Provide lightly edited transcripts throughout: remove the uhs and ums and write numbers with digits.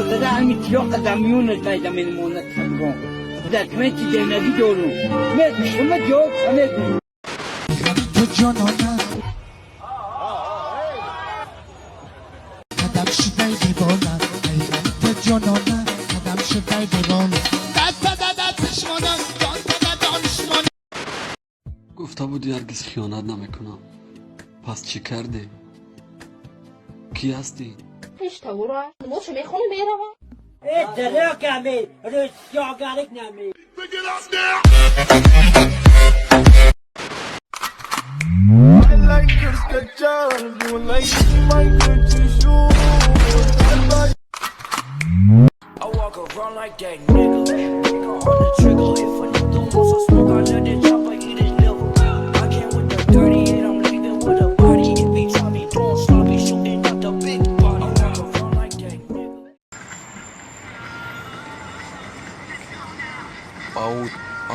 зада ҳами тиёқа дар миёнаш найда менмонад саброн. Документи денагӣ дорум. Мекушума ҷавоб мегӯм. Ту ҷонона қадам шудай девона, ту ҷонона қадам шудай девона. Гуфта будӣ, ҳаргиз хиёнат намекунам. Пас чӣ кардӣ? Кӣ ҳастӣ? Хештавора намозшо мехонӣ, мерава. Э, дараками, рӯзёгарик нами. Like your Skechers, you like my Gucci shoes. I walk around like that nigga. Finger on the trigger. If a nigga wants some smoke, I let it chopper eat his liver. I came with the 38, I'm leaving with a body. If he try me doing sloppy, shooting out the big body. I walk around like that nigga.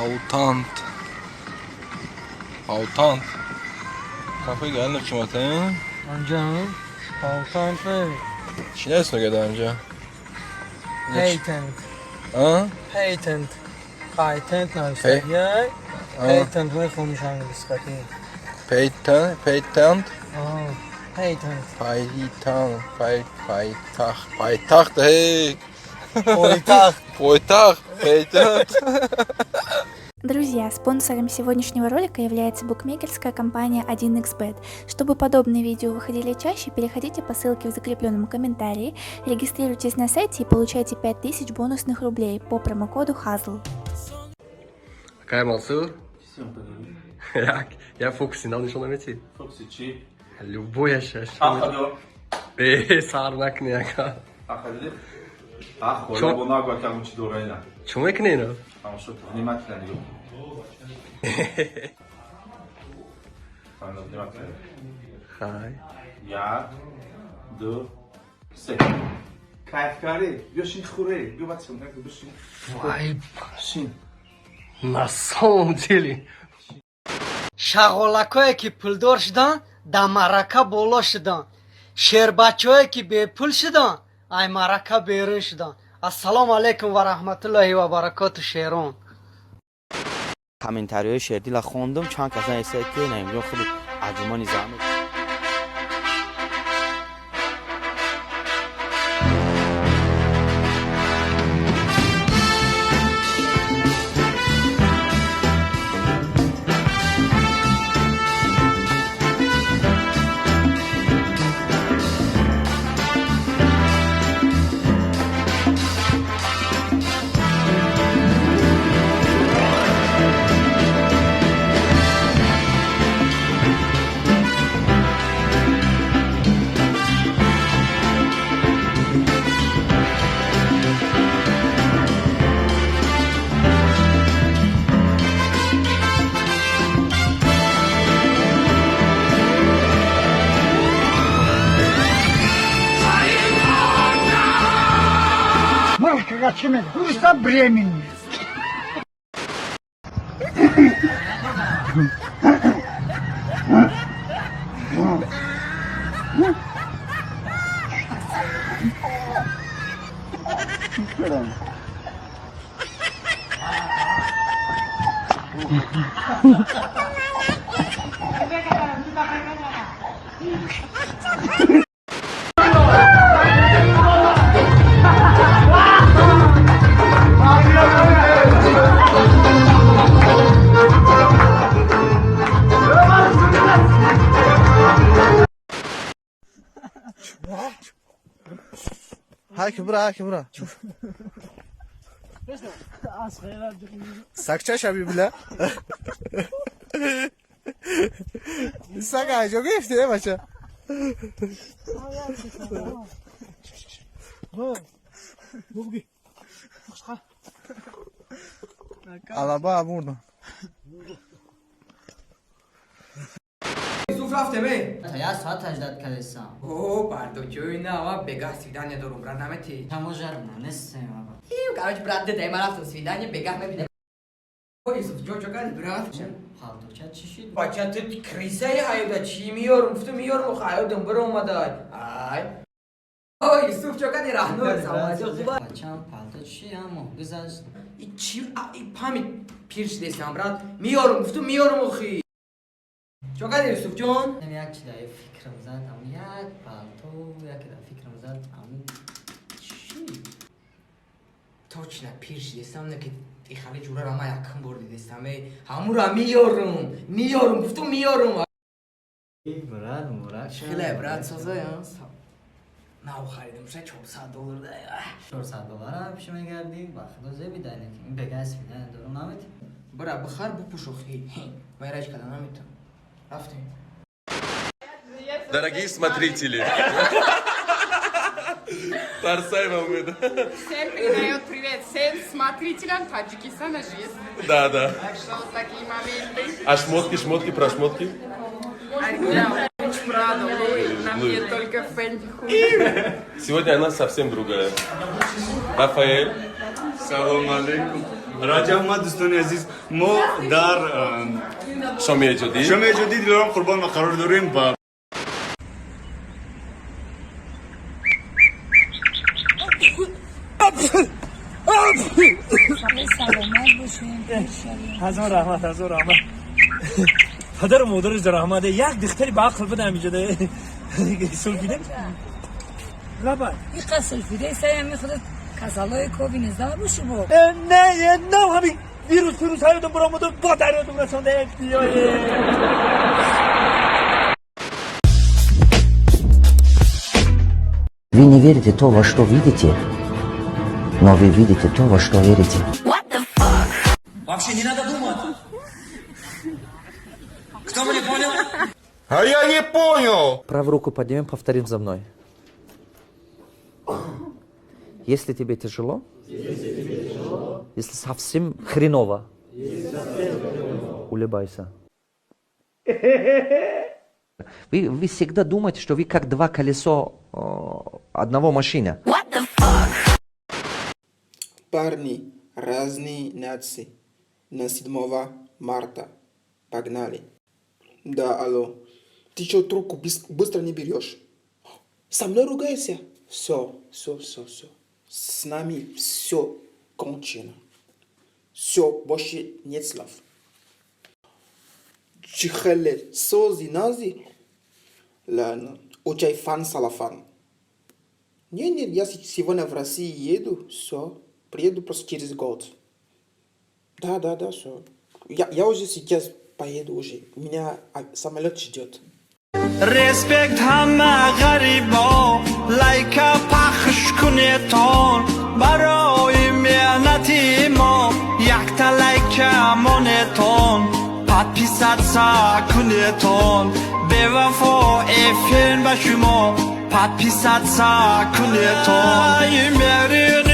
Аутант. Аутант. Кафе geldik şimdi. Анҷа Паутант. Чӣ нест мегӯяд анҷа? Patent. А? Patent. Patent навиштагиай. Patent мехониш англискати. Patent, patent, Patent. Пайтан, пай, пайтахт, пайтахт, эй! Пойтахт. Пойтахт, patent. Друзья, спонсором сегодняшнего ролика является букмекерская компания 1xBet. Чтобы подобные видео выходили чаще, переходите по ссылке в закрепленном комментарии, регистрируйтесь на сайте и получайте 5000 бонусных рублей по промокоду HAZL. Акай Мансур? Як, я фокуси нав нишон наметӣ? Фокуси чӣ? Любояш. Аха. Э, сар накунӣ, ака. Аха, дидӣ? Ах, хола бо нагӯ, ака, чӣ дора ина. Чӣ мекунӣ ино? Тамошо кун, внимательно нигоҳ. Фаҳмидам, внимательно. Хай. Як, ду, се. Кайф кардӣ? Биё шин, хӯре. Биё, бача, бишин. Вай, Шин. на самом деле. Шағолакое ки пулдор шуданд, дар маърака боло шуданд. Шербачаҳое ки бепул шуданд, ай маърака берун шуданд. Ассалому алайкум ва раҳматуллоҳи ва баракоту, шерон. Комментариҳои Шердила хондум, чанд кас нависад, ки Наимҷон худи аҷумони замин. Марка чӣ мега? Просто беременный. Ҳаки бура, ҳаки бура. Сакча шаби била. Сак аҷо гирифти, э бача? Алаба бурдам. Юсуф, рафтем, э? Та як соат ждать кардесам. О, пардоҷои нава, бегаҳ свидание дорум, брат, намети? Таможар нанестем. Короче, брат, дедай, ма рафтам свидание, бегаҳ мебинем. О, Юсуф, ҷо ҷо карди, брат? Палточа чӣ шид? Бача, ту крисаи ҳаёда чӣ миёрум? Гуфту миёрум, ҳаёдам биромадай. Ай. О, Юсуф, чо кади, раҳнур, саломатӣ, хуба? Бачам, палто чи ҳамо гузашт? И чи, и пами пир шидесам, брат. Миёрум, гуфтум, миёрум охи. Чо кади, Юсуфҷон? Як чи дар фикрам зад, ам як палто, яке дар фикрам зад, ам чи? Точно пир шидесам, не ки ихали ҷурара ма якум бор дидесам. Эй, ҳамура миёрум, миёрум, гуфтум, миёрум. Брат, муборак. Хеле, брат, соза, нав харидам, ша 400 доллар да. 400 доллара пиш мегардӣ, ба худо зеби дайне ки ин бега свидание дорум, намет. Бира, бихар, бупӯш охи. Вайраҷ када наметам. Рафтем. Дорогие смотрители. Тарсай вам это. Всем передает привет всем смотрителям Таджикистана же есть. Да. Так что вот такие моменты. А шмотки, шмотки, про шмотки? Оригинал. Prada, Louis. На мне только Fendi хуй. Сегодня она совсем другая. Рафаэль. Салом алейкум. Раҷаб ма, дӯстони азиз, мо дар Шоми эҷодӣ. Шоми эҷодӣ Дилором Қурбон ва қарор дорем ва Ҳазор раҳмат, ҳазор раҳмат. Падару модараш раҳмат. Як духтари ба ақл буда ҳамиҷода. Сулфида. Лаба. Иқа сулфида саями худат касалои ковид 19 боши бо. Не, не, ҳамин вирус вирус ҳаётам баромаду бо дарётум расонда FBI. Вы не верите то, во что видите, но вы видите то, во что верите. Вообще не надо думать. Кто меня понял? А я не понял! Правую руку поднимем, повторим за мной. Если тебе тяжело, если совсем хреново, улыбайся. Вы всегда думаете, что вы как два колесо одного машины. Парни разные нации. На 7 марта. Погнали. Да, алло. Ты что, трубку быстро не берешь? Со мной ругаешься? Все, все, все, все. С нами все кончено. Все, больше нет слов. Чихеле, сози, нази? Ладно, очайфан салафан. Нет, нет, я сегодня в Россию еду, все. Приеду просто через год. Да, все. Я уже сейчас поеду уже. Меня самолет ждет. Респект ҳама ғарибо, лайка пахш кунетон, барои меҳнати мо якта лайка монетон, подписаться кунетон, бевафо эфир ба шумо подписаться кунетон. Мери.